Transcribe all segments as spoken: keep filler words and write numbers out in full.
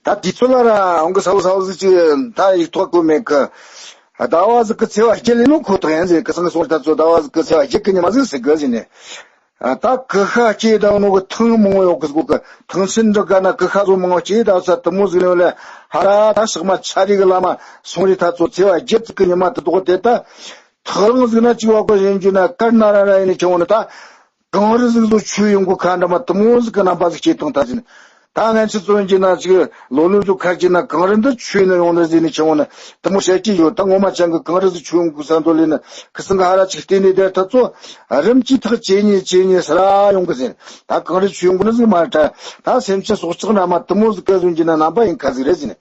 ད་དུས་ཚོད་ལ་ར་འོང་གི་ས་བོ་ས་བོ་ཟིག་ཅིག་ད་ཡིག་ཐོག་གོ་མེད་གི། ཟླ་བ་ཟིག་གི་ཚེས་པ་བརྒྱད་ལས་ནོ་ཁོ་ཐག་ཡིན་ཟེར་གི། སང་གི་སོང་ད་ཚོ་ཟླ་བ་ཟིག་གི་ཚེས་པ་བརྒྱད་གི་ཉི་མ་ཟིག་ཟེར་གི་ཟེར་ནས། ད་ཀི་ཤ་སྐྱེས་བསྡད་ནོ་གི་ཐང་མང་བོ་ཡོད་གི་ཟེར་གོ་གི། ཐང་ཆེན་འདྲ་ག་ན་ཀི་ཤ་ཚོ་མང་བོ་སྐྱེས་བསྡད་ས་དེ་མོ་ཟིག་ནས་ལས་ཧ་ར་ད་ཞག་མ་ཆ་རེ་གི་ལ་མ་སོང་རེ་ད་ཚོ་ཚེས་པ་བརྒྱད་ཟིག་གི་ཉི་མ་དེ་དོག་དེ་ད་ཐག་རིང་ཟིག་ན་ཅིག་བ་གོ་ཡིན་རྒྱུ་ན་དཀར་ན་ར་ར་ཡིན་ནས་ཁྱེར་འོང་ནི་ད། གངས་རི་ཟིག་ཚོ་ཆུ་ཡོང་གི་ཁ་འདྲ་མ་དེ་མོ་ཟིག་གི་རྣམ་པ་ཟིག་སྐྱེས་བཏང་ད་ཟིན། ད་ངན་ཆུ་ཚོ་ཡིན་གྱི་ན་ཅིག་ལོ་ལོན་ཚོ་ཁ་གྱི་ན་གངས་རི་འདི་ཆུ་ནས་ཡོང་ནི་ཟིན་ནས་ཁྱེར་འོང་ནི་དེ་མོ་བཤད་ཀྱི་ཡོད། ད་ངོ་མ་ཅང་གི་གངས་རི་ཟིག་ཆུ་ཡོང་གི་ས་འདོད་ལས་ནི་ཁི་སང་གི་ཧ་ར་ཅིག་བལྟས་ནས་བསྡད་ད་ཚོ་རིམ་གྱིས་ཐག་ཇེ་ཉེ་ཇེ་ཉེ་སི་ར་ཡོང་གི་ཟིན། ད་གངས་རི་ཆུ་ཡོང་གི་ནི་ཟིག་མ་རེད། ད་སེམས་ཅན་སྲོག་ཆགས་འདྲ་མ་དེ་མོ་ཟིག་གི་ཟིན་གྱི་ན་རྣམ་པ་ཡིན་ཁ་ཟིག་རེད་ཟིན།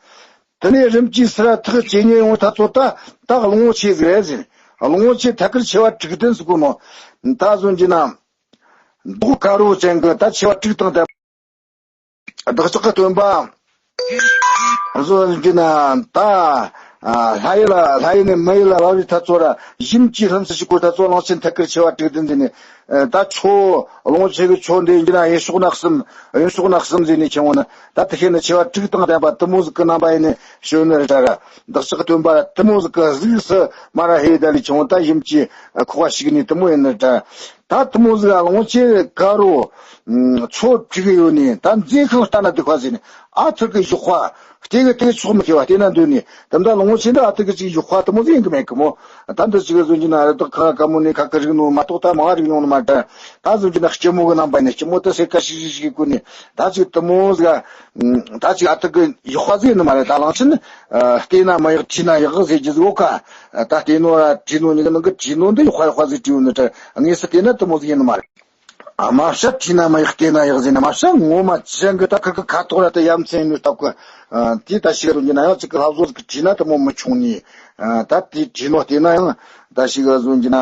དེ་ནས་རིམ་གྱིས་སི་ར་ཐག་ཇེ་ཉེ་ཡོང་ད་ཚོ་ད་ད་གླང་པོ་ཆེ་ཟིག་རེད་ཟིན། གླང་པོ་ཆེ་ཐད་ཀར་མཆེ་བ་དྲུག་ལྡན་ཟེར་གོ་ནོ། ད་ཟོན་གྱི་ན། མདོག་དཀར་པོ་ཅན་གྱི་ད་མཆེ་བ་དྲུག་དང་ལྡན། བདག་ཅག་གི་སྟོན་པ། ཟོན་གྱི་ན་ད། ལྷ་ཡུལ་ལྷ་ཡུལ་ནས་མི་ཡུལ་ལ་བབས་པའི་ཐད་ཚོ་ར་ཞིམ་གྱིས་ལྷམ་སེ་ཞིག་གོ་ད་ཚོ་གླང་ཆེན་ཐད་ཀར་མཆེ་བ་དྲུག་ལྡན་ཟིན་ནས། ད་ཁྱོད་གླང་པོ་ཆེ་གི་ཁྱོད་འདི་ཡིན་གྱི་ན་གཡས་ཕྱོགས་ན་གསུམ་གཡོན་ཕྱོགས་ན་གསུམ་ཟིན་ནས་ཁྱེར་འོང་ནི་ད་དེ་ཤེས་ནི་མཆེ་བ་དྲུག་དང་ལྡན་པ་དེ་མོ་ཟིག་གི་རྣམ་པ་ཡིན་ནི་ཞོན་ནི་རེད་ད་ར། བདག་ཅག་གི་སྟོན་པ་ར་དེ་མོ་ཟིག་གི་གཟུགས་སུ་མ་ར་ཧེ་ད་ལི་ཆུང་ད་ཡིམ་གྱི་ཁོག་པ་ཞིག་ནི་དེ་མོ་ཡིན་ནི་ད། ད་དེ་མོ་ཟིག་གླང་ཆེན་དཀར་པོ་མཚོ་དྲུག་ཡོད་ནི་ད་མཛེས་ཤིང་ལྟ་ན་སྡུག་པ་ཟིན་ནི་ཨ་ཐུར་གི་གཞོགས་པ་སྟེ་གི་སྟེ་ཆོག་མི་ཁེ་བ་སྟེ་ན་འདོད་ནི་དམ་ད་གླང་ཆེན་ད་ཨ་ཐུར་གི་ཅིག་གཞོགས་པ་དེ་མོ་ཟིག་ཡིན་གི་མེད་གི་མོ། ད་འདི་ཅིག་གི་ཟོན་གྱི་ན་རི་དྭགས་ཁ་ཁ་མོ་ནི་ཁ་ཁ་རིག་ནོ་མ་གཏོགས་ད་མ་རིག་ནོ་ནི་མ་དྲན། ད་ཟོན་གྱི་ན་སྐྱི་མོ་གི་རྣམ་པ་ནི་སྐྱི་མོ་དེ་སེར་ཁ་ཤིག་ཤིག་ཤིག་གོ་ནི་ད་ཅིག་དེ་མོ་ཟིག་ད་ཅིག་ཨ་ཐུར་གི་གཞོགས་པ་ཟིག་ཡིན་ནི་མ་རེད། ད་གླང་ཆེན་ནི་བལྟས་ན་མ་ཡག་བྲིས་ན་ཡག་ཟེར་རྒྱུ་ཟིག་ཡོད་ཀ། ད་བལྟས་ནོ་ར་བྲིས་ནོ་ནི་གི་ནང་གི་བྲིས་ནོ་འདི་གཞོགས་པ་གཞོགས་པ་ཟིག་བྲིས་ཡོད་ནི་ད་དངོས་སུ་བལྟས་ན་དེ་མོ་ཟིག་ཡིན་ནི་མ་རེད། ཨ་མ་ཤ་བྲིས་ན་མ་ཡག་བལྟས་ན་ཡག་ཟེར་ནི་མ་ཤ་ངོ་མ་ཅན་གི་ད་ཁ་ཁ་ཁ་ཐོག་ར་ད་ཡ་མཚན་ཡིན་ནི་སྟབས་གི། དེ་ད་ཞིག་རུ་འགྱུར་ན་ཡང་ཅིག་གི་ལྷ་བཟོ་ཟིག་གི་བྲིས་ན་དེ་མོ་མི་ཆུང་ནི། ད་དེ་བྲིས་ནོ་བལྟས་ན་ཡང་ད་ཞིག་རུ་འགྱུར་ན་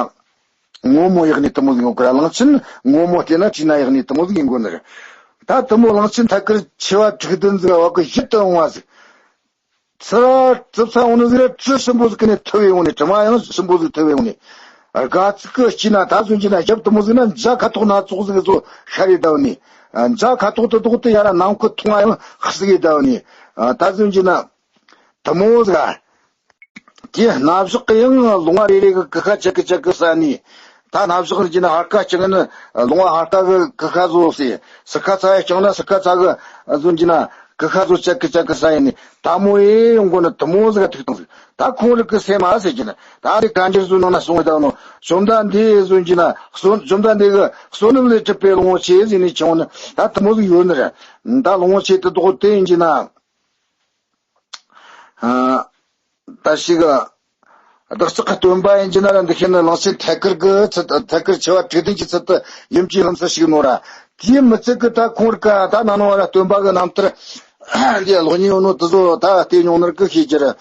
ངོ་མོ་ཡག་ནི་དེ་མོ་ཟིག་ཡོང་གི་ར། གླང་ཆེན་ངོ་མོ་བལྟས་ན་བྲིས་ན་ཡག་ནི་དེ་མོ་ཟིག་ཡིན་དགོས་ནི་རེད། ད་དེ་མོ་གླང་ཆེན་ཐད་ཀར་མཆེ་བ་དྲུག་ལྡན་ཟིག་བ་གི་ཡིད་དུ་འོང་བ་ཟིག་ཚུར་ར་ཙིག་ཚ་འོང་ནི་ཟིག་ར་དྲི་ཞིམ་པོ་ཟིག་གི་ནི་ཐུ་བའི་འོང་ནི་དྲི་མ་ཡང་ཞིམ་པོ་ཟིག་ཐུ་བའི་འོང་ནི། དགའ་ཚིག་གི་སྐྱིད་ན་ད་ཟོན་གྱི་ན་རྒྱབ་དེ་མོ་ཟིག་ན་འཇའ་ཁ་དོག་སྣ་ཚོགས་ཟིག་ཚོ་ཤར་རེ་བསྡད་ནི། འཇའ་ཁ་དོག་དེ་དོག་དེ་ཡ་ར་ནམ་མཁའ་མཐོང་ང་ཡང་ཧི་སི་གི་བསྡད་ནི། ད་ཟོན་གྱི་ན་དེ་མོ་ཟིག་ག་དེ་སྣ་ཞགས་གི་ཡང་ལུང་བ་རེ་རེ་གི་ཀི་ཤ་ཅག་གི་ཅག་གི་ཟ་ནི། ད་སྣ་ཞགས་ཟིན་གྱི་ན་ཧར་ཀ་ཅག་ནི་ལུང་བ་ཧར་ཀ་གི་ཀི་ཤ་བཟོ་ཟེར། སི་ཁ་ཚ་ཡ་ཅག་ན་སི་ཁ་ཚ་གི་ཟོན་གྱི་ན་ཀི་ཤ་བཟོ་ཅག་གི་ཅག་གི་ས་ཡིན་ནི། ད་མོ་ཡེ་ཡོང་གོ་ནི་དེ་མོ་ཟིག་ཐུག་བཏང་ཟིག་ད་ཁོང་རིག་གི་སེམས་མ་ཟེར་གྱི་ན་ད་རེ་གང་ཅིར་བཟོ་ནང་ན་སོང་བའི་ད་ནོ་བཅོམ་ལྡན་འདས་ཟོན་གྱི་ན་བཅོམ་ལྡན་འདས་གི་བསོད་ནམས་ལས་གྲུབ་པའི་གླང་པོ་ཆེ་ཟེར་ནི་ཆུང་ནི་ད་དེ་མོ་ཟིག་ཡོད་ནི་རེད། ད་གླང་པོ་ཆེ་དེ་དོག་དེ་ཡིན་གྱི་ན། ད་ཞིག་བདག་ཅག་གི་སྟོན་པ་ཡིན་གྱི་ན་ར་འདི་ཤེས་ན་གླང་ཆེན་ཐད་ཀར་གི་ཚུལ་ཐད་ཀར་མཆེ་བ་དྲུག་ལྡན་གྱི་ཚུལ་དུ་ཡུམ་གྱི་ལྷུམས་སུ་ཞུགས་ནོ་ར། དེའི་མི་ཚད་གི་ད་ཁོང་རིག་ག་ད་ན་ནོ་ར་སྟོན་པ་གི་རྣམ་ཐར་འདི་ཀློག་མྱོང་ཡོད་ནོ་དེ་ཚོ་ད་བལྟས་མྱོང་ནོར་གི་ཤེས་ཀྱི་རེད།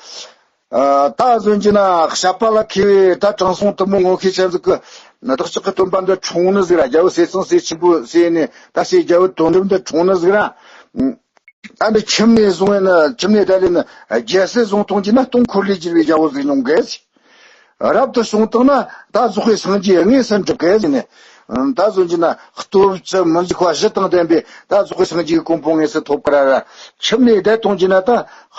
ད་ཟོན་གྱི་ན་བཤད་པ་ལ་མཁས་པའི་ད་དྲང་སྲོང་དེ་མོ་ངོ་ཤེས་ཅན་ཟིག་གི་བདག་ཅག་གི་སྟོན་པ་འདི་འཁྲུངས་ནི་ཟིག་ར། རྒྱལ་པོ་ཟས་གཙང་སྲས་ཆེན་པོ་ཟེར་ནས་ད་སྲས་རྒྱལ་པོ་དོན་གྲུབ་འདི་འཁྲུངས་ནི་ཟིག་ར། ད་འདི་ཁྱིམ་ནས་བཟུང་བས་ན་ཁྱིམ་ནས་ད་ལས་ན་རྒྱལ་སྲིད་བཟུང་ཐོང་གྱི་ན་སྟོང་འཁོར་ལོས་སྒྱུར་བའི་རྒྱལ་པོ་ཟིག་མྱོང་གི། རབ་ཏུ་བྱུང་བཏང་ན་ད་རྫོགས་པའི་སངས་རྒྱས་དངོས་སུ་འགྲུབ་གི་ཟེར་ནས། ད་བཟོ་གྱི་ན་སྟོབས་བཅུ་མི་འཇིགས་པ་བཞི་དང་ལྡན་པའི་ད་རྫོགས་པའི་སངས་རྒྱས་ཀྱི་གོ་འཕང་དངོས་སུ་ཐོབ་ཀི་ར་ར། ཁྱིམ་ནས་བསྡད་ཐོང་གྱི་ན་ད་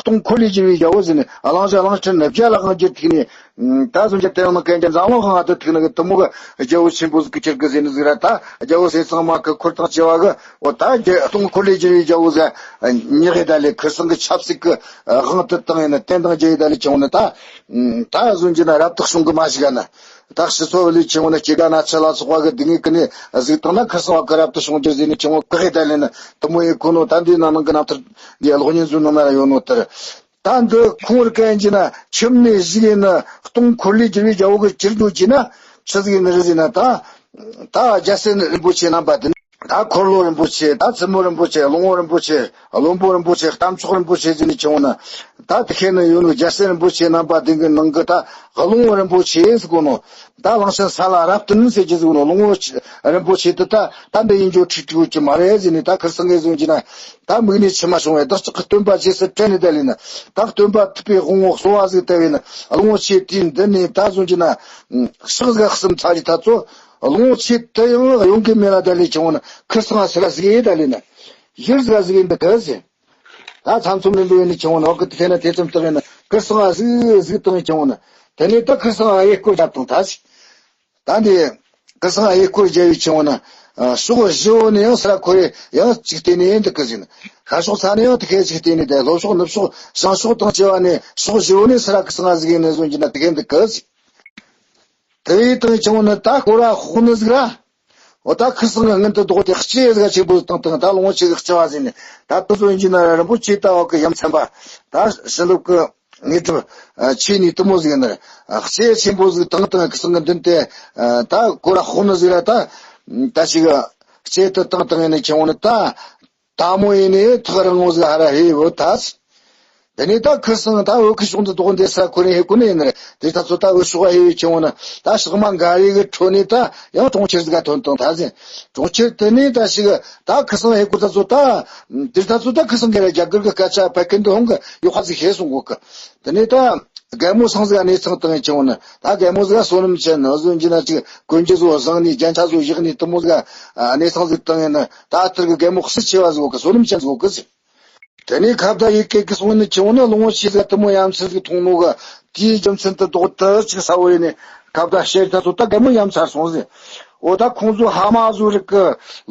སྟོང་འཁོར་ལོས་སྒྱུར་བའི་རྒྱལ་པོ་ཟེར་ནས་གླང་ཆེན་གླང་ཆེན་བརྒྱ་ལ་དབང་བསྒྱུར་ཐུག་ནས། ད་གཟོད་ཀྱི་དེ་ཡང་ན་གན་གྱི་འཛམ་གླིང་དབང་དུ་ཐུག་ནི་གི་དེ་མོ་གི་རྒྱལ་པོ་ཆེན་པོ་ཟིག་གི་ཁྱེར་གི་ཟེར་ནི་ཟིག་ར། ད་རྒྱལ་པོ་ཟས་གཙང་མ་གི་ཁུར་དང་བཅས་པ་གི་འོ་ད་རྒྱལ་སྟོང་འཁོར་ལོས་སྒྱུར་བའི་རྒྱལ་པོ་ཟིག་ཉག་གི་ད་ལས་ཁུར་ཚང་གི་ཆབ་སྲིད་གི་དབང་དུ་བཏང་ཡིན་ན་བསྟན་དང་རྒྱལ་བའི་ད་ལས་ཀྱང་ནི་ད་ད་གཟོད་ཀྱི་ན་རབ་ཏུ་བྱུང་གི་མ་ཞིག་ན་ད་སྤྱི་ཚོགས་ལས་ཀྱང་ནི་སྐྱེ་རྒ་ན་འཆི་ལ་སོགས་པ་གི་སྡུག་བསྔལ་ཀུན་ནས་གཟིགས་བཏང་ན་ཁུར་ཚང་བ་གི་རབ་ཏུ་བྱུང་རྒྱུ་ཟེར་ནི་ཀྱང་གི་ཧེ་ད་ལས་ནི་དེ་མོ་ཡིན་ཁོ་ནོ། ད་འདི་ནང་ནང་གི་རྣམ་ཐར་འདི་གློག་བརྙན་བཟོ་ནང་ན་ར་ཡོད་ནོ་ལྟར། ད་འདི་ཁོང་རིག་གན་གྱི་ན་ཁྱིམ་ནས་བཞུགས་ཡིན་ན་སྟོང་འཁོར་ལོས་སྒྱུར་བའི་རྒྱལ་པོ་གི་ཅིར་འགྱོ་གྱི་ན་ཆི་ཟིག་ཡིན་ནི་རེད་ཟེར་ན། ད་ད་རྒྱལ་སྲས་རིན་པོ་ཆེ་རྣམ་པ་དེ་ད་འཁོར་ལོ་རིན་པོ་ཆེ། ད་བཙུན་མོ་རིན་པོ་ཆེ། གླང་པོ་རིན་པོ་ཆེ། བློན་པོ་རིན་པོ་ཆེ། རྟ་མཆོག་རིན་པོ་ཆེ་ཟེར་ནས་ཆུང་ན། ད་དེ་ཁེ་ན་ཡོད་ནོ་རྒྱལ་སྲས་རིན་པོ་ཆེ་རྣམ་པ་དེ་གི་ནང་གི་ད་གླང་པོ་རིན་པོ་ཆེ་ཟེར་གོ་ནོ། ད་གླང་ཆེན་ས་ལ་རབ་ཏུ་ནི་ཟེར་གྱི་ཟེར་གོ་ནོ། གླང་པོ་རིན་པོ་ཆེ་དེ་ད་ད་འདི་ཡིན་རྒྱུ་ཁྲིག་ཁྲིག་ཡོད་ཀྱི་མ་རེད་ཟེར་ནས། ད་ཁུར་ཚང་གི་ཟོན་གྱི་ན། ད་མིག་ནས་མཆི་མ་བྱུང་བས་བདག་ཅག་གི་སྟོན་པ་རྗེས་སུ་དྲན་ནས་ད་ལས་ན། ད་སྟོན་པ་ཐུབ་པའི་དབང་པོ་གསོལ་བ་ཟིག་བཏབ་པས་ན། གླང་པོ་ཆེ་དེའི་མདུན་ནས་ད་ཟོན་གྱི་ན། ཕྱག་ཟིག་གསུམ་ཚར་རེ་ད་ཚོ། གླང་པོ་ཆེ་དེ་ཡང་གཡོ་འགུལ་མེད་ལ་ད་ལས་ཀྱང་ན་ཁུར་ཚང་ཟིག་ཟིག་ཡེ་ད་ལས་ན། ཡུལ་ཟིག་ཟིག་ཡེ་འདི་ག་ཟེ། ད་ཚམ་ཚོམ་རིམ་པ་ཡིན་ནི་ཆེ་བོ་ནི་འོག་གི་དེ་ཁེ་ན་དེ་ཙམ་དག་ཡིན་ན་ཁུ་སང་ང་ཟིག་ཟིག་བཏང་ཆེ་བོ་ནི། དེ་ནས་ད་ཁུ་སང་ང་ཡེ་སྐོར་རྒྱབ་བཏང་ད་ཟིག་ད་འདི་ཁུ་སང་ང་ཡེ་སྐོར་རྒྱབ་ཡི་ཆེ་བོ་ནི། ཕྱོགས་བཞི་བོ་ནས་ཡང་སི་ར་ཁོ་རེ་ཡང་ཅིག་བལྟས་ནས་འདུག་གི་ཟིན། ཤར་ཕྱོགས་ཚ་ནས་ཡང་དེ་ཁེ་ཅིག་བལྟས་ནས་དེ་ལྷོ་ཕྱོགས་ནུབ་ཕྱོགས་བྱང་ཕྱོགས་དང་བཅས་པ་ནས་ཕྱོགས་བཞི་བོ་ནས་སི་ར་ཁུ་སང་ང་ཟིག་ཡིན་ནི་བཟོ་གྱི་ན་དེ་ཁེ་འདུག་གི་ཟིན། དེ་ཡི་དང་ཆུང་ནི་ད་སྐོར་ར་ཤོག་ནི་ཟིག་ར། འོ་ད་ཁུ་སང་ངི་སྔུན་དུ་ལྡོག་སྟེ་ལྕེ་ཟིག་ཆེན་པོ་བཏང་བཏང་ད་ལོངས་ཆེ་གི་ལྕེ་བ་ཟིན་ནི་ད་དུ་བཟོ་ཡིན་གྱི་ན་རིན་པོ་ཆེ་ལྟ་བ་གི་ཡ་མཚན་པ། ད་ཕྱི་ལོག་གི་དངོས་གྲུབ་ཆེ་ནི་དུ་མོ་ཟིག་ནི་ལྕེ་ཆེན་པོ་ཟིག་བཏང་བཏང་ཁུ་སང་གི་མདུན་དེ་ད་སྐོར་ར་ཤོག་ནི་ཟིག་ར། ད་ད་ཞིག་ལྕེ་དུ་བཏང་བཏང་ཡིན་ནི་ཆུང་ནི་ད། དལ་མོ་ཡིན་ནི་ཐག་རིང་ངོ་ཟིག་ཧ་ར་ཧེ་བོ་ཐ། དེ་ནས་ད་ཁུ་སང་ད་བོད་ཁུ་ཕྱོགས་འདི་དོག་འདི་ས་ཁོ་རེ་ཧེ་ཀུ་ནི་ཡིན་ནི་དེ་ད་ཚོ་ད་བོད་ཕྱོགས་ཧེ་བོ་ཆེ་བོ་ན་ད་ཕྱག་མ་འགའ་རེ་གི་ཁྲོད་ནས་ད་ཡང་གྲོང་ཁྱེར་ཟིག་ག་ཐོན་བཏང་ཐ་ཟིན། གྲོང་ཁྱེར་དེ་ནས་ད་ཞིག་ད་ཁུ་སང་ཧེ་ཀུ་ད་ཚོ་ད་དེ་ད་ཚོ་ད་ཁུ་སང་གི་ར་རྒྱ་གར་གི་སྐད་ཆ་ཕ་ཁན་དུ་ཧོང་གི་ཡོ་ཁ་ཟིག་ཧེ་སོང་གོ་གི། དེ་ནས་ད། རྒན་མོ་སང་ཟིག་གནས་ཚང་བཏང་ཡིན་ཆེ་བོ་ནི་ད་རྒན་མོ་ཟིག་བསོད་ནམས་ཆེ་ནི་བཟོ་གྱི་ན་ཅིག་གོན་རྒྱུ་བཟོ་བཟང་ནི་རྒྱན་ཆ་བཟོ་བཞག་ནི་དུ་མོ་ཟིག་གནས་ཚང་ཟིག་བཏང་ཡིན་ནི་ད་ཨ་ཐུར་གི་རྒན་མོ་གསི་ཆེ་བ་ཟིག་གི་བསོད་ནམས་ཅན་ཟིག་གི་ཟིག་དེ་ནས་ཁ་བརྡ་ཡི་གེ་གི་སོང་ནི་ཆེ་བོ་ནི་ལོངས་ཤེས་ཟིག་དུ་མོ་ཡ་མཚན་ཟིག་མཐོང་ནོ་གི་དེའི་རྒྱུ་མཚན་དུ་དོག་ཏུ་ཅིག་ས་བོ་ཡིན་ནི་ཁ་བརྡ་བཤད་ད་ཚོ་ད་རྒན་མོ་ཡ་མཚར་སོང་ཟིག་འོ་ད་ཁོང་ཚོ་ཧ་མ་བཟོ་རིག་གི་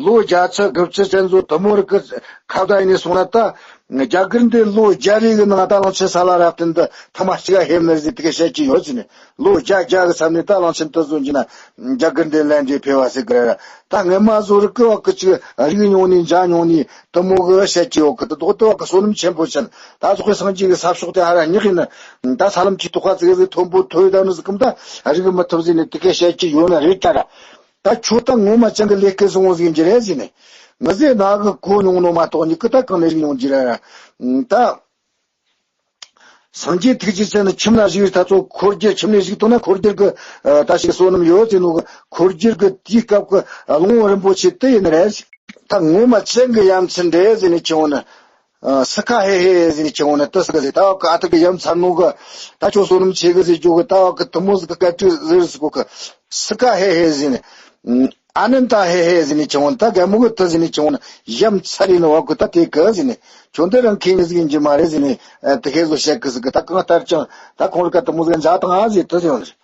ལོ་བརྒྱ་ཚོ་དགུ་བཅུ་ཅན་ཚོ་དུ་མོ་རིག་གི་ཁ་བརྡ་ཡིན་ནི་སོང་ན་ད། རྒྱ་གར་འདི་ལོ་བརྒྱ་རེ་གི་ནང་ད་གླང་ཆེན་ས་ལ་རབ་བརྟན་འདི་ཐ་མ་གཅིག་ག་ཧེབ་ནི་རེད་ཟེར་དེ་ག་བཤད་ཀྱི་ཡོད་ཟེར་ནས་ལོ་བརྒྱ་བརྒྱ་གི་མཚམས་ནས་ད་གླང་ཆེན་དུ་བཟོ་གྱི་ན་རྒྱ་གར་འདི་ལན་འདྲེ་འཕེལ་བ་ཟེར་གི་རེད། ད་སྔ་མ་བཟོ་རིག་གི་བ་གི་ཅིག་རིག་མྱོང་ནས་མཇལ་མྱོང་ནས་དུ་མོ་གི་བཤད་ཀྱི་ཡོད་གི་དུ་དོག་དུ་བ་གི་བསོད་ནམས་ཆེན་པོ་ཅན་ད་ཚོགས་པའི་སངས་རྒྱས་གི་ས་ཕྱོགས་དེ་ཧ་ར་ཉག་ཡིན་ན་ད་ས་ལམ་གྱི་ཐོག་ཁ་ཙིག་ཟིག་མཐོན་པོ་མཐོ་ཡི་ད་ནི་ཟིག་གམ་ད་རིག་མི་ཐུབ་ཟེར་ནས་དེ་ག་བཤད་ཀྱི་ཡོད་ན་རེད་ད་ར། ད་ཁྱོད་ད་ངོ་མ་ཅང་གི་ལས་ཀ་བཟང་བོ་ཟིག་ཡིན་གྱི་རེད་ཟེར་ནས། ང་ཟེར་ན་གི་གོ་མྱོང་ནོ་མ་གཏོགས་ཉིད་ཀི་ད་གང་ནས་རིག་མྱོང་གྱི་རེད། ད། སངས་རྒྱས་ཐུགས་རྗེ་ཅན་ནི་ཁྱིམ་ན་བཞུགས་ད་ཚོ་འཁོར་རྒྱུ་ཁྱིམ་ནས་བཞུགས་བཏང་ན་འཁོར་རྒྱུ་གི་ད་ཞིག་བསོད་ནམས་ཡོད་ཟེར་ནོ་གི་འཁོར་རྒྱུ་གི་དེའི་སྐབས་ཀྱི་ལུང་རིན་པོ་ཆེ་དེ་ཡིན་རེད། ད་ངོ་མ་ཅང་གི་ཡ་མཚན་འདྲེ་ཟེར་ནས་ཁྱེར་འོང་ན། ཨ། སི་ཁ་ཧེ་ཧེ་ཟེར་ནས་ཁྱེར་འོང་ན་དེ་སི་ཁ་ཟེར་ད་བ་གི་ཨ་ཐུར་གི་ཡ་མཚར་ནོ་གི་ད་ཁྱོད་བསོད་ནམས་ཆེ་གི་ཟེར་རྒྱུ་གི་ད་བ་གི་དུ་མོ་ཟིག་གི་སྐད་དྲིག་ཟེར་ཟེར་གོ་གི་སི་ཁ་ཧེ་ཧེ་ཟེར་ནས། ཨ་ནན་ད་ཧེ་ཧེ་ཟེར་ནས་ཁྱེར་འོང་ད་རྒན་མོ་གི་དེ་ཟེར་ནས་ཁྱེར་འོང་ན་ཡ་མཚར་ཡིན་ནོ་བ་གི་ད་དེ་གི་ཟེར་ནས་ཁྱོད་འདི་རང་ཁེ་ཉིན་ཟིག་ཡིན་གྱི་མ་རེད་ཟེར་ནས་དེ་ཁེ་བཟོ་བཤད་གི་ཟིག་གི་ད་གང་ལྟར་ཀྱང་ད་ཁོང་རི་ཀ་དུ་མོ་ཟིག་མཇལ་དང་ཨ་ཟེར་དེ་ཟེར་འོང་ཟེར།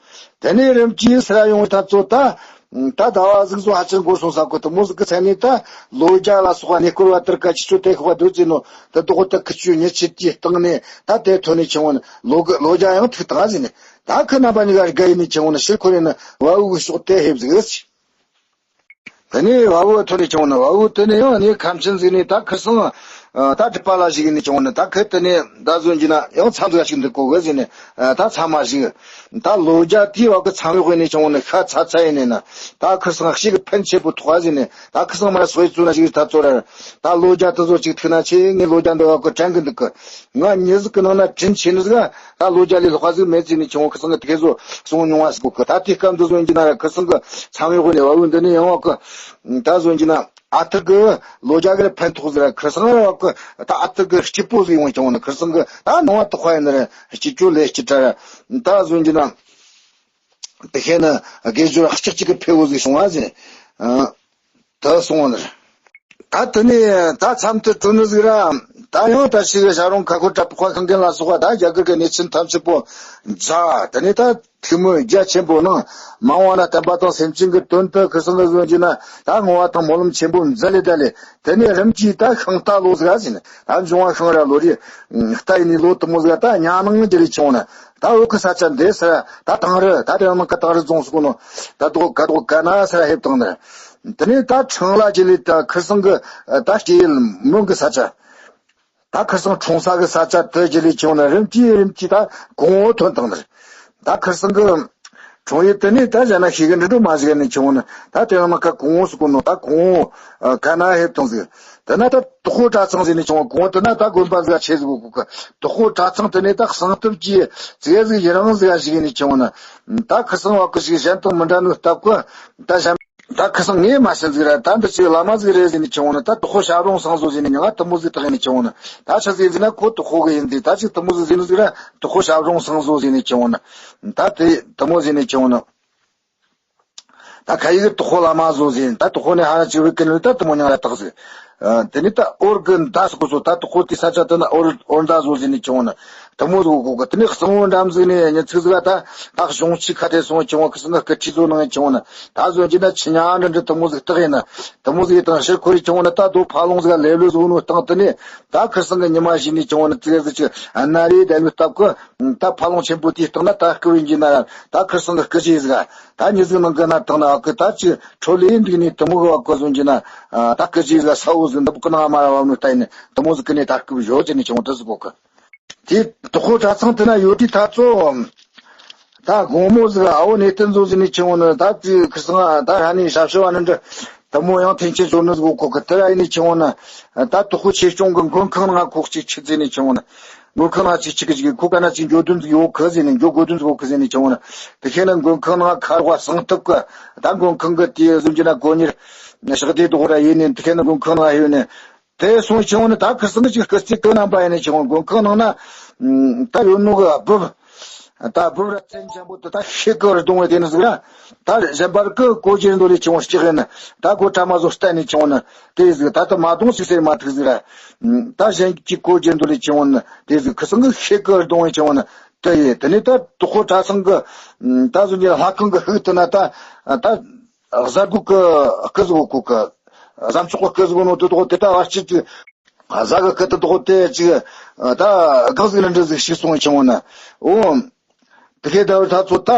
དེ་ནས་རིམ་གྱིས་སི་ར་ཡོང་བའི་ཐབས་ཚོད་ད། ད་ཟླ་བ་ཟིག་བཟོ་ཧ་ཅང་འགོར་སོང་ས་ཁོ་དུ་མོ་ཟིག་གི་མཚན་ནས་ད་ལོ་རྒྱ་ལ་སོགས་པ་གནས་སྐོར་བ་དེར་ཀ་ཆི་ཆོ་དེ་ཁོ་བ་སྡོད་ཙེ་ནོ་ད་དོ་ཁོ་ད་ཁི་ཆུ་ཉི་ཆི་དེའི་སྟེང་ནས་ད་དེ་ཐོན་ནས་ཁྱེར་འོང་ལོ་གི་ལོ་རྒྱ་ཡང་ཐུག་དང་ཟིན་ནས་ད་ཁི་རྣམ་པ་གཉིས་ཀ་དགའ་ཡིན་ནས་ཁྱེར་འོང་ན་ཕྱིར་ཁོ་རེ་ན་བ་འུ་གི་ཕྱོགས་དེ་ཧེབ་ཟིག་ཟེར། དེ་ནས་བ་འུ་ཐོན་ནས་ཁྱེར་འོང་ན་བ་འུ་དེ་ནས་ཡང་ནས་ཁམས་ཆེན་ཟིག་ནས་ད་ཁི་སང་ད་སྒྲིབ་པ་ལ་ཞིག་ནས་ཁྱེར་འོང་ན་ད་ཁི་དེ་ནས་ད་གཟོད་འཇི་ན་ཡང་མཚམས་ཟིག་ཞིག་འདུག་གོ་གི་ཟིན་ནས་ད་མཚམས་མ་ཞིག་ད་ལོ་རྒྱ་དེའི་བ་གི་མཚམས་ཡོག་ཡིན་ནས་ཁྱེར་འོང་ན་ཤ་ཚ་ཚ་ཡིན་ནས་ན་ད་ཁི་སང་ཞིག་གི་ཕན་ཆེ་པོ་ཐོགས་ཟིན་ནས་ད་ཁི་སང་མ་སོས་ཚུ་ན་ཞིག་ད་ཚོ་ར་ད་ལོ་རྒྱ་དེ་ཚོ་ཅིག་ཐུག་ན་ཆེ་ངས་ལོ་རྒྱ་འདི་བ་གི་དྲན་གི་འདུག་གི་ང་མྱི་ཟིག་གི་ནང་ན་དྲིན་ཆེ་ནི་ཟིག་ད་ལོ་རྒྱ་ལས་ལྷག་ཟིག་མེད་ཟིན་ནས་ཁྱེར་འོང་ཁི་སང་གི་དེ་ཚོ་སོང་མྱོང་བ་ཟིག་གོ་གི་ད་དེ་སྐབས་འདི་ཚོ་འཇི་ན་ར་ཁི་སང་གི་མཚམས་ཡོག་ནས་བ་འུ་འདི་ནས་ཡང་བ་གི་ད་གཟོད་འཇི་ན། ཨ་ཐུར་གི་ལོ་རྒྱ་གི་ཕན་ཐོགས་ཟེར་ཁི་སང་ར་བ་གི་ད་ཨ་ཐུར་གི་སྐྱིད་པོ་ཟིག་ཡོང་བྱུང་ནི་ཁི་སང་གི་ད་ནང་བ་དོག་པ་ཡིན་ནི་རེད་སྐྱིད་ཅོ་ལས་སྐྱིད་དྲ་ར་ད་གཟོད་འཇི་ན་དེ་ཤེས་ན་དགེ་སྦྱོར་ལྕག་ཅིག་གི་ཕེ་བོ་ཟིག་བྱུང་བ་ཟིན་ད་སོང་བ་ནི་རེད། ད་དེ་ནས་ད་མཚམས་དུ་གྲོལ་ནི་ཟིག་ར་ད་ཡང་ད་ཞིག་ཞབས་རོང་ཁ་ཁོ་གྲྭ་པ་ཁ་མཁན་ལ་སོགས་པ་ད་རྒྱ་གར་གི་གནས་ཆེན་ཐམས་ཅད་པོ་མཇལ་དེ་ནས་ད། ཐུགས་སྨོན་རྒྱ་ཆེན་པོ་གནང་། མ་འོངས་ན་བསྟན་པ་དང་སེམས་ཅན་གྱི་དོན་དུ་ཁུར་སང་གི་བཟོ་རྒྱུ་ན་ད་བསྔོ་བ་དང་སྨོན་ལམ་ཆེན་པོ་མཛད་ལས་ད་ལས་དེ་ནས་རིམ་གྱིས་ད་ཤིང་རྟ་ལོ་ཟིག་ཟིན་ད་འབྱུང་བ་ཤིང་ར་ལོ་རེ་རྟ་ཡིན་ནི་ལོ་དུ་མོ་ཟིག་ད་ཉ་ནང་རྒྱུ་རེ་བྱུང་ན་ད་བོད་ཀྱི་ས་ཆ་འདི་སར་ད་དང་རི་ད་དེ་ནང་གི་དང་རི་རྫོང་སུ་གོ་ནོ་ད་དོ་ག་དོ་ག་ན་སར་ཧེབ་དང་ནི་དེ་ནས་ད་ཁྲང་ལ་རྒྱུ་ལས་ད་ཁུར་སང་གི་ད་སྐྱེ་ཡུལ་མོན་གི་ས་ཆ། ད་ཁུར་སང་འཁྲུངས་ས་གི་ས་ཆ་དེ་རྒྱུ་ལས་བྱུང་ན་རིམ་གྱིས་རིམ་གྱིས་ད་གོང་བུ་ཐོན་བཏང་ནི་རེད། ད་ཁུར་སང་གི་འཁྲུངས་ཡུལ་དེ་ནས་ད་བྱས་ན་ཤེས་གི་འདྲི་འགྲོ་མ་ཞིག་ནས་བྱུང་ན་ད་དེ་ནང་ཁ་གོང་བུ་སུ་གོ་ནོ་ད་གོང་བུ་ག་ན་ཧེབ་བཏང་ཟིག་དེ་ན་ད་དོག་ཁོ་གྲྭ་ཚང་ཟིག་ནས་བྱུང་བ་གོང་བུ་དེ་ན་ད་དགོན་པ་ཟིག་ཆེ་ཟིག་གོ་གོ་གི་དོག་ཁོ་གྲྭ་ཚང་དེ་ནས་ད་གསང་སྟོབས་ཀྱི་ཙེ་ཟིག་ཡི་རང་ཟིག་ཞིག་ནས་བྱུང་ན་ད་ཁུར་སང་བ་ཀུ་ཞིག་གཞན་དང་མི་འདྲ་ནོ་སྟབས་ཀུ་ད་གཞན། ད་ཁུར་སང་ངས་མ་ཤེས་ཟིག་ར་ད་འདི་ཅིག་བླ་མ་ཟིག་རེད་ཟེར་ནས་ཁྱེར་འོང་ན་ད་དོག་ཁོ་ཞབས་རོང་སང་བཟོ་ཟེར་ནས་ཉང་ང་དུ་མོ་ཟིག་དག་ཡིན་ནས་ཁྱེར་འོང་ན་ད་ཆི་ཟིག་ཟེར་ན་ཁོ་དོག་ཁོ་གི་ཡིན་ཟིག་ད་ཅིག་དུ་མོ་ཟིག་ཟེར་ནི་ཟིག་ར་དོག་ཁོ་ཞབས་རོང་སང་བཟོ་ཟེར་ནས་ཁྱེར་འོང་ན་ད་དེ་དུ་མོ་ཟེར་ནས་ཁྱེར་འོང་ན་ད་ཁ་ཡིག་གི་དོག་ཁོ་བླ་མ་བཟོ་ཟེར་ད་དོག་ཁོ་ནས་ཧ་ར་ཅིག་བུད་ཀི་ནི་ད་དུ་མོ་ཉང་ར་དག་ཟིག་ཨ། དེ་ནས་ད་འོར་གི་མདའ་སོགས་སོ། ད་དོག་ཁོ་དེ་ས་ཆ་དེ་ན་འོར་འོར་མདའ་བཟོ་ཟིན་ནས་ཁྱེར་འོང་ན་དེ་མོ་ཟིག་གོ་གི། དེ་ནས་གཙང་བོ་འགྲམ་ཟིག་ནས་ཉིན་ཚིག་ཟིག་ག་ད་ད་གཞུང་ཆུ་ཁ་ཐེ་སོང་ཁྱེར་འོང་། ཁི་སང་གི་སྐུ་ཁྲི་བཟོ་གནང་ཁྱེར་འོང་ན། ད་བཟོ་རྒྱུ་ན་ཆུ་ཉ་འདྲ་འདྲ་དེ་མོ་ཟིག་བཏགས་ཡིན་ན། དེ་མོ་ཟིག་དང་ཕྱིར་འཁོར་རེ་ཁྱེར་འོང་ན། ད་རྡོ་ཕ་ལོང་ཟིག་ག་ལེབ་ལེབ་བཟོ་ནོ་སྟེང་དེ་ནས་ད་ཁི་སང་གི་ཉི་མ་བཞིན་ནས་ཁྱེར་འོང་ན། ཙི་གེ་ཟིག་ཅིག་ན་རེ་བསྡད་ནོ་སྟབས་གི། ད་ཕ་ལོང་ཆེན་པོ་དེའི་སྟེང་ན་ད་སྐུ་བའི་འཇིན་ན་ད་ཁི་སང་གི་སྐུ་རྗེས་ཟིག་ག་ད་མྱི་ཟིག་ནང་གི་ན་དང་ན་གི་ད་ཅི་ཁྲོ་ལེ་འདུག་ནས་དེ་མོ་གི་བ་གི་བཟོ་རྒྱུ་ན། ད་སྐུ་རྗེས་ཟིག་ས་བོ་ཟིག་འདི་བུ་གི་ནང་མ་ར་བབ་ནོ་ལྟ་ཡིན་ནས་དེ་མོ་ཟིག་གི་ནས་ད་སྐུ་བཞོ་ཅི་ནས་ཁྱེར་འོང་དེ་ཟིག་གོ་གི། དེ་དོག་ཁོ་གྲྭ་ཚང་དེ་ན་ཡོད་དུས་ད་ཚོ། ད་དགོང་མོ་ཟིག་ཨ་བོ་གནས་བརྟན་བཟོ་ཟིན་ནས་ཁྱེར་འོང་ན། ད་དེ་ཁི་སང་ད་ཧ་ནི་ཞབས་ཞུ་བ་ནི་འདྲ་དེ་མོ་ཡང་འཐེན་ཆེན་བཟོ་ནི་ཟིག་གོ་གི། དེ་ར་ཡིན་ནས་ཁྱེར་འོང་ན། ད་དོག་ཁོ་ཆེ་ཆུང་གི་མགོན་ཁང་ནང་ཁོག་ཅིག་ཆུ་བརྫིས་ནས་ཁྱེར་འོང་ན། མགོན་ཁང་ནང་ཅིག་ཅིག་གི་ཅིག་ཁོ་ག་ན་ཅིག་འགྱོ་དོན་ཟིག་ཡོད་གི་ཟེར་ནས། འགྱོ་དགོས་དོན་ཟིག་ཡོད་གི་ཟེར་ནས་ཁྱེར་འོང་ན། དེ་ཁྱེར་ན་མགོན་ཁང་ནང་ཁ་རོག་གསང་ཐུབ་གི། ད་མགོན་ཁང་གི་དེ་བཟོ་རྒྱུ་ན་སྒོ་གཉེར་ཕྱག་དེ་དོག་ར་ཡིན་ནས། དེ་ཁྱེར་ན་མགོན་ཁང་ནང་ཡོད་ནས། དེ་སོང་ཁྱེར་འོང་ན་ད་ཁི་སང་ཅིག་སྐུ་རྩེད་གི་རྣམ་པ་ཡིན་ནས་ཁྱེར་འོང་། མགོན་ཁང་ནང་ན་ད་ཡོད་ནོ་གི་སྦུབ། ད་སྦུབ་ར་བཙན་ཆེན་པོ་དེ་ད་ཤེལ་གི་རྡུང་བའི་དེ་ནི་ཟིག་ར། ད་གཞན་པར་གི་གོ་རྒྱུ་འདུག་ལས་ཁྱེར་འོང་ལྕགས་ཡིན་ན། ད་གོ་ཁྲ་མ་བཟོ་བསྟན་ནས་ཁྱེར་འོང་ན་དེ་ཟིག། ད་ད་མ་གཏོང་ཞིག་ཟེར་མ་ཐུག་ཟིག་ར། ད་གཞན་གྱི་གོ་རྒྱུ་འདུག་ལས་ཁྱེར་འོང་ན་དེ་ཟིག། ཁི་སང་གི་ཤེལ་གི་རྡུང་བའི་ཁྱེར་འོང་ན་དེ་ཡིན། དེ་ནས་ད་དོག་ཁོ་གྲྭ་ཚང་གི་ད་བཟོ་རྒྱུ་ལྷ་ཁང་གི་ཕུག་དེ་ན་ད་ད། གཟར་སྒོ་གི་སྐུ་ཟིག་གོ་གི། གཟའ་མཆོག་གི་སྐུ་ཟིག་ནོ་དེ་དོག་དེ་ད་བར་ཆད་ཅིག། གཟའ་གི་སྐུ་དེ་དོག་དེ་ཅིག་ད་གག་ཟིག་ལ་འདྲ་ཟིག་ཞིག་སོང་ཁྱེར་འོང་ན། འོ། དེ་ཁའི་ཟླ་བའི་ཐ་ཚོ་ད་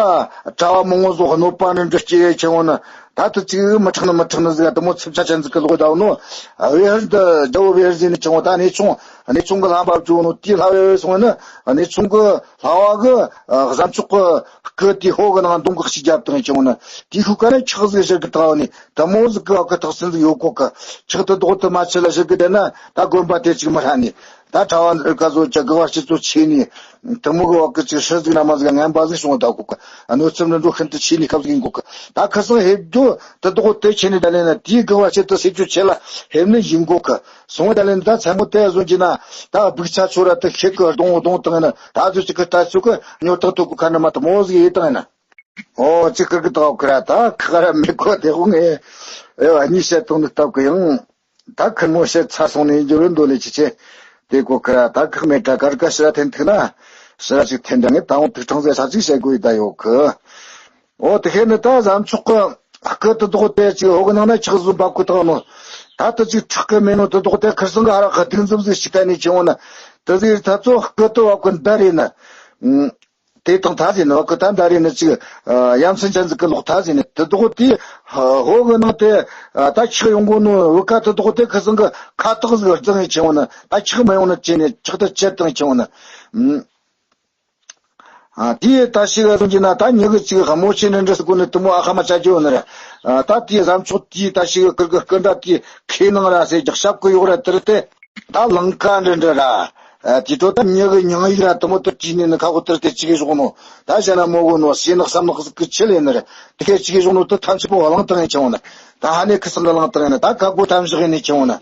གྲྭ་བ་མང་བོ་ཟོག་གནོད་པ་ནི་འདྲ་སྐྱེ་ཁྱེར་འོང་ན། ད་དེ་ཅིག་མི་ཁྲག་ནི་མི་ཁྲག་ནི་ཟིག་དེ་མོ་ཚིབ་ཆ་ཅན་ཟིག་གི་ལོག་ད་ནོ། བེ་ཧར་འདི་རྒྱལ་བོ་བེ་ཧར་ཟིག་ནི་ཁྱེར་འོང་ད་གནས་ཆུང་གནས་ཆུང་གི་ལྷམ་པ་བཅུ་ནོ་དེའི་ལྷ་བེ་བེ་སོང་ན། གནས་ཆུང་གི་ལྷ་བ་གི་གཟའ་མཆོག་གི་སྐུ་དེའི་ཕོ་གི་ནང་མདུང་གི་ཞིག་རྒྱབ་དང་ཁྱེར་འོང་ན། དེའི་ཤུགས་ཀ་ནས་ཁྲག་ཟིག་ཞིག་གི་ཐག་ནས་དེ་མོ་ཟིག་གི་བ་གི་ཐག་སྲིན་ཟིག་ཡོད་གོ་གི། ཁྲག་དེ་དོག་དེ་མ་ཆད་ལ་ཞིག་གི་བསྡད་ན་ད་དགོན་པ་དེ་ཅིག་མི་ཧྲ་ནས། ད་གྲྭ་བ་འདི་ག་ཚོ་ཅག་གི་བ་སྤྱི་ཚོགས་ཆེ་ནས་དེ་མོ་གི་བ་གི་ཅིག་ཧྲི་ཟིག་ན་མ་ཟིག་ངན་པ་ཟིག་བྱུང་བ་ད་གོ་གི། གནོད་འཚེ་འདི་འགྲོ་ཤིན་ཏུ་ཆེ་ནས་སྐབས་ཟིག་ཡིན་གོ་གི། ད་ཁ་སང་ཧེབ་རྒྱུ་དེ་དོག་དེ་ཆེ་ནས་ད་ལེན་ན་དེའི་གི་བ་སྤྱི་དུ་སྲིད་ཇུས་ཆེ་ལ་ཧེབ་ནི་ཡིན་གོ་གི། སོང་བ་ད་ལེན་ད་མཚན་མོ་དེ་བཟོ་གྱི་ན་ད་སྦུག་ཆ་ཆོ་ར་དེ་ཤེལ་གི་རྡུང་རྡུང་བཏང་ཡིན་ན། ད་ཚོ་ཅིག་གི་ལྟ་ཚོད་གི་ཉོ་ཐག་ཐུག་གི་ཁ་ན་མ་དེ་མོ་ཟིག་ཡིན་བཏང་ཡིན་ན། ཨོ་ཅིག་གི་གི་ཐོག་གི་ར་ད་ཁ་ར་མི་གོ་དེ་ཧུང་ཨེ་ཨེ་བ་གཉིས་བཤད་ཐུང་ནི་སྟབས་གི་ཡང་། ད་ཁུར་མོ་བཤད་ཚར་སོང་ནས་འགྱུར་བའི་འདོད་ལས་ཅི་ཆེ། དེ་གོ་ཁི་ར་ད་ཁག་མེད་དྲ་གར་ཀ་ཕྱི་ར་འཐེན་ཐུག་ན། ཕྱི་ར་ཅིག་འཐེན་འདྲ་ངས་ད་འོང་ཐུག་ཕྲེང་ཟེར་ས་ཅིག་བཤད་དགོས་ཡི་ད་ཡོད་གི། ཨོ་དེ་ཁེ་ནི་ད་གཟའ་མཆོག་གི་སྐུ་དེ་དོག་དེ་ཅིག་འོག་གི་ནང་ན་ཆགས་བཟོ་འབབ་གི་ཐག་ནོ། ད་དེ་ཅིག་ཁྲག་གི་མེད་ནོ་དེ་དོག་དེ་ཁིར་སང་གི་ཧ་ར་གི་སྡིག་འཛུམ་ཟིག་ཞིག་བལྟས་ནས་ཁྱེར་འོང་ན། དེ་ཟིག་ད་ཚོ་སྐུ་དེ་བབ་གི་འདར་རེ་ན། དེ་དང་ད་ཟིན་ནོ་གི་ད་འདར་རེ་ནི་ཅིག་ཡ་མཚན་ཅན་ཟིག་གི་ལོག་ད་ཟིན་ནི་དེ་དོག་དེ་ཧོ་གི་ནང་དེ་ད་ཆགས་ཡོང་གོ་ནོ་བུ་ཀ་དེ་དོག་དེ་ཁི་སང་གི་ཁ་ཐག་ཟིག་རྫང་ཡི་ཁྱེར་འོང་ན། ད་ཆགས་མི་ཡོང་ན་ཅི་ནས་ཆགས་དེ་ཅེར་དང་ཁྱེར་འོང་ན། ཨ་དེ་ད་ཞིག་ག་སོང་གྱི་ན་ད་ཉི་གི་ཅིག་ཧ་མོ་ཆེ་ནི་འདྲ་སི་གོ་ནི་དེ་མོ་ཨ་ཁ་མ་ཅ་ཅོ་ནི་ར། ད་དེ་གཟའ་མཆོག་དེ་ད་ཞིག་གི་ཀིར་གི་སྐུ་འདྲ་དེ་ཁེ་ནང་ར་ཟེར་ཀྱག་ཞབས་གི་ཡོག་ར་དེར་དེ། ད་ལང་ཀ་འདྲ་འདྲ་ར། དེ་ཚོ་ད་མྱི་གི་མྱིང་ཡིག་ར་དེ་མོ་དེ་བྲིས་ནས་ནི་ཁ་གོ་དེར་དེ་ཅིག་གི་བཞག་ནོ། ད་གཞན་ན་མོ་གོ་ནོ་ཟས་ནག་བསམ་ནག་ཟིག་གི་ཆི་ལེ་ནི་ར། དེ་ཁའི་ཅིག་གི་བཞག་ནོ་དེ་ཐམས་ཅད་པོ་གླང་དང་ཡིན་ཆི་འོང་ན། ད་ཧ་ནེ་ཁི་སང་གི་གླང་དང་ཡིན་ན་ད་ག་གོ་ཐམས་ཅད་ཡིན་ནི་ཆི་འོང་ན།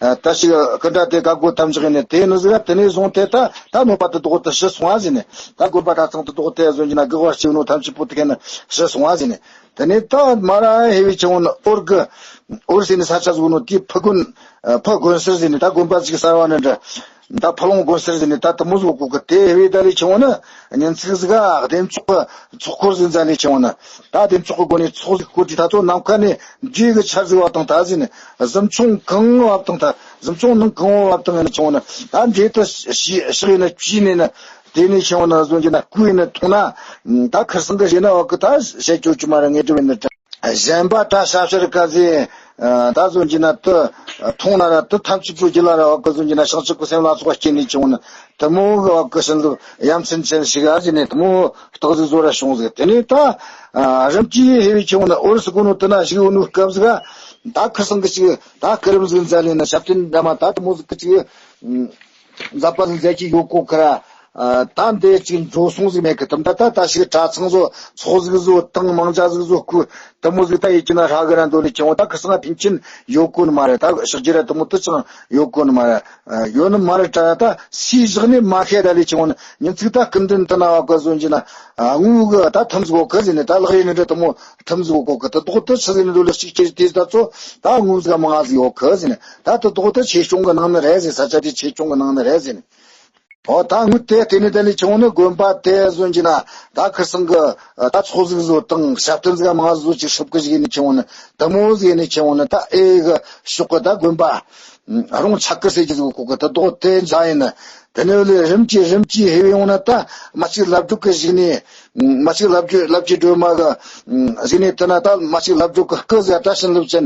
ད་ཞིག་གི་འདྲ་དེ་ག་གོ་ཐམས་ཅད་ཡིན་ནི་དེ་ནི་ཟིག་ར། དེ་ནས་བཟུང་སྟེ་ད་ད་ནོ་པ་དེ་དོག་དེ་ཤི་སོང་ཨ་ཟིན་ནི། ད་དགོན་པ་གྲྭ་ཚང་དེ་དོག་དེ་བཟུང་གྱི་ན་གི་བར་ཆི་ནོ་ཐམས་ཅད་པོ་དེ་ཁའི་ནི་ཤི་སོང་ཨ་ཟིན་ནི། དེ་ནས་ད་མ་ར་ཧེ་བི་ཆི་འོང་ན་འོར་གི་འོར་ཟིན་ནི་ས་ཆ་ཟིག་ནོ་དེ་ཕུ་དགོན་ཕུ་དགོན་ཟེར་ཟིན་ནི། ད་དགོན་པ་ཅིག་གསར་བ་ནི་འདྲ། ད་ཕ་ལོང་དགོན་ཟེར་ཟིན་ནས་ད་དེ་མོ་ཟིག་གོ་གི། དེ་བེ་ད་ལས་ཆེ་བ་ནི་ཉིན་ཚིག་ཟིག་ག་བདེ་མཆོག་གི་ཚོགས་འཁོར་ཟིག་མཛད་ལས་ཆེ་བ་ནི། ད་བདེ་མཆོག་གི་སྒོ་ནས་ཚོགས་ཟིག་བསྐོར་དུས་ད་ཚོ་ནམ་མཁའ་ནས་འཇུ་གི་ཆར་ཟིག་བབས་དང་ད་ཟིན་ནས། གཟིམ་ཆུང་གང་བབས་དང་ད་གཟིམ་ཆུང་ནང་གང་བབས་དང་ཡིན་ན་ཆེ་བ་ནི། ད་འདྲེ་དུ་ཤི་ཤི་ཡིན་ན་བྱིས་ནས་ནི། དེ་ནས་ཆེ་བ་ནི་བཟོ་རྒྱུ་ན་བསྐུས་ཡིན་ན་འཐུང་ན། ད་ཁིར་སང་གི་རེད་ན་བ་གི་ད་བཤད་ཆོག་ཆུ་མ་ར་ངེས་འགྲུབ་ཡིན་ན་འདྲ། གཞན་པ་ད་ཞབས་ཕྱི་རི་ཀ་ཟེ། ད་བཟོ་རྒྱུ་ན་དུ་མཐོང་ན་ར་དུ་ཐམས་ཅད་པོ་རྒྱུ་ལ་ར་བ་གི་བཟོ་རྒྱུ་ན་བྱང་ཆུབ་ཀྱི་སེམས་ལ་སོགས་པ་སྐྱེ་ནས་བྱུང་ན་དུ་མོ་གི་བ་གི་སེམས་ལ་ཡ་མཚན་ཅན་ཞིག་ཨ་ཟེ་ནས་དུ་མོ་རྟགས་ཟིག་བཟོ་ར་བྱུང་ཟིག། དེ་ནས་ད་རིམ་གྱིས་ཧེ་བའི་ཆུང་ན་འོ་རི་སི་གོ་ནོ་དུ་ན་ཞིག་འོ་ནོ་སྐབས་ཟིག་ད་ཁིར་སང་གི་ཞིག་ད་སྐུ་རིམ་ཟིག་མཛད་ལས་ན་ཞབས་བརྟན་འདྲ་མ་ད་དུ་མོ་ཟིག་གི་ཅིག་མཛད་པ་ཟིག་མཛད་ཀྱི་ཡོད་གོ་ཁི་ར། ཨ། ད་འདི་ཅིག་འགྲོ་སོང་ཟིག་མེད་གི། དམ་ད་ད་ད་ཞིག་གྲྭ་ཚང་བཟོ་ཚོགས་ཟིག་བཟོ་དང་མང་ཇ་ཟིག་བཟོ་ཁུ་དེ་མོ་ཟིག་ད་ཡེད་ཀྱི་ན་ཧྲ་གི་ར་འདོད་ནི་ཁྱེད་འོ། ད་ཁི་སང་ཕིན་ཆེན་ཡོད་གོ་ནི་མ་རེད། ད་ཕྱག་རྒྱུ་ར་དེ་མོ་དེ་ཅང་ཡོད་གོ་ནི་མ་རེད། ཡོད་ནི་མ་རེད། ད་ད་སུའི་བཞག་ནི་མ་ཤེས། ད་ལས་ཁྱེད་འོ་ནི་ཉིན་ཚིག་ད་སྐུ་མདུན་དུ་ན་བ་གི་བཟོ་འཇི་ན་དངུལ་གི་ད་ཐམ་ཟིག་གོ་གི་ཟེར་ནི། ད་ལག་ཡེ་ནི་འདྲ་དེ་མོ་ཐམ་ཟིག་གོ་གི། དེ་དོག་དེ་ཆི་ཟེར་ནི་འདོད་ལ་གཅིག་ཁྱེར་དེ་ད་ཚོ་ད་དངུལ་ཟིག་མང་ང་ཟིག་ཡོད་གི་ཟེར་ནི། ད་དེ་དོག་དེ་ཆེ་ཆུང་གི་ནང་ནི་རེད་ཟེར། ས་ཆ་དེ་ཆེ་ཆུང་གི་ནང་ནི་རེད་ཟེར་ནི། ཨོ། ད་དངུལ་དེ་བལྟས་ནས་ད་ལས་ཁྱེད་འོ་ནི་དགོན་པ་དེ་བཟོ་འཇི་ན་ད་ཁི་སང་གི་ད་ཚོགས་ཟིག་བཟོ་དང་ཞབས་བརྟན་ཟིག་མང་བཟོ་ཅིག་ཧྲུབ་གི་ཟིག་ནི་ཁྱེད་འོ་ནི་དེ་མོ་ཟིག་ནི་ཁྱེད་འོ་ནི་ད་ཨེ་གི་ཕྱོགས་གི་ད་དགོན་པ་རོང་ཆ་ཀི་ཟེར་གི་ཟིག་གོ་གི། དེ་དོག་དེ་འཇའ་ཡིན་ནི། དེ་ནས་ལས་རིམ་གྱིས་རིམ་གྱིས་ཧེ་བའི་འོ་ན་ད་མ་གཅིག་ལབ་སྒྲུབ་གི་ཟིག་ནི། མ་གཅིག་ལབ་རྒྱུ་ལབ་ཀྱི་སྒྲོལ་མ་གི་ཟིག་ནི། དེ་ན་ད་མ་གཅིག་ལབ་སྒྲུབ་གི་སྐུ་ཟེར་ད་བྱིན་རླབས་ཅན་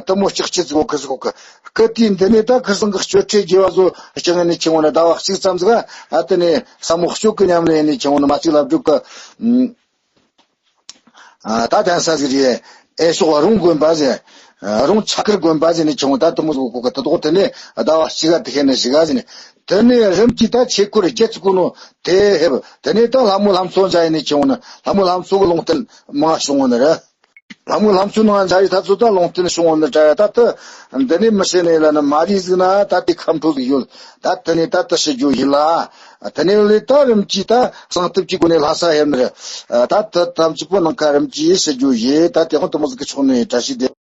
དེ་མོ་ལྕགས་ཀྱི་ཟིག་གོ་གི་ཟིག་གོ་གི། སྐུ་དེའི་འདི་ནས་ད་ཁི་སང་གི་སྤྱོད་ཁྲིད་རྒྱས་པ་བཟོ་ལྕགས་ནི་ཁྱེད་འོ་ན་ཟླ་བ་གཅིག་ཙམ་ཟིག་ཨ་དེ་ནས་ས་མོ་སྤྱོད་གི་ཉམས་ལེན་ནི་ཁྱེད་འོ་ན་མ་གཅིག་ལབ་སྒྲུབ་གི། ཨ། ད་དན་ས་ཟིག་རེད། ཨེ་ཤོག་རོང་དགོན་པ་ཟེར། རོང་ཆ་ཀིར་དགོན་པ་ཟེར་ནི་ཁྱེད་འོ་ད་དེ་མོ་ཟིག་གོ་གི། དེ་དོག་དེ་ནས་ཟླ་བ་གཅིག་ག་དེ་ཁེ་ནས་ཞིག་ག་ཟེར་ནི། དེ་ནས་རིམ་གྱིས་ད་ཆས་སྐོར་རྒྱལ་ཚུགས་གོ་ནོ་དེ་ཧེབ། དེ་ནས་ད་ལྷ་མོ་ལྷ་མཚོ་འཇའ་ཡིན་ནི་ཁྱེད་འོ་ན་ལྷ་མོ་ལྷ་མཚོ་གི་ལུང་བསྟན་མང་བྱུང་བ་ནི་རེད། ལྷ་མོ་ལྷ་མཚོའི་ནང་འཇའ་ཡི་ད་ཚོ་ད་ལུང་བསྟན་བྱུང་བ་ནི་འདྲ་ཡ། ད་ད་འདི་ནས་མི་ཤེས་ནས་ལ་ནི་མ་རིག་ཟིག་ན་ད་དེ་ཁམས་ཕྲུག་ཟིག་ཡོད། ད་དེ་ནས་ད་ད་ཤི་རྒྱུ་ཡིན་ལ། དེ་ནས་ལས་ད་རིམ་གྱིས་ད་གསང་ཐབས་ཀྱི་སྒོ་ནས་ལྷ་ས་ཧེབ་ནི་རེད། ད་ད་ཐམས་ཅད་པོ་ནང་ཁ་རིམ་གྱིས་ཤི་རྒྱུ་ཡིན། ད་དེ་ཧོན་དེ་མོ་ཟིག་གི་ཕྱོགས་ནས་བཀྲ་ཤིས་བདེ།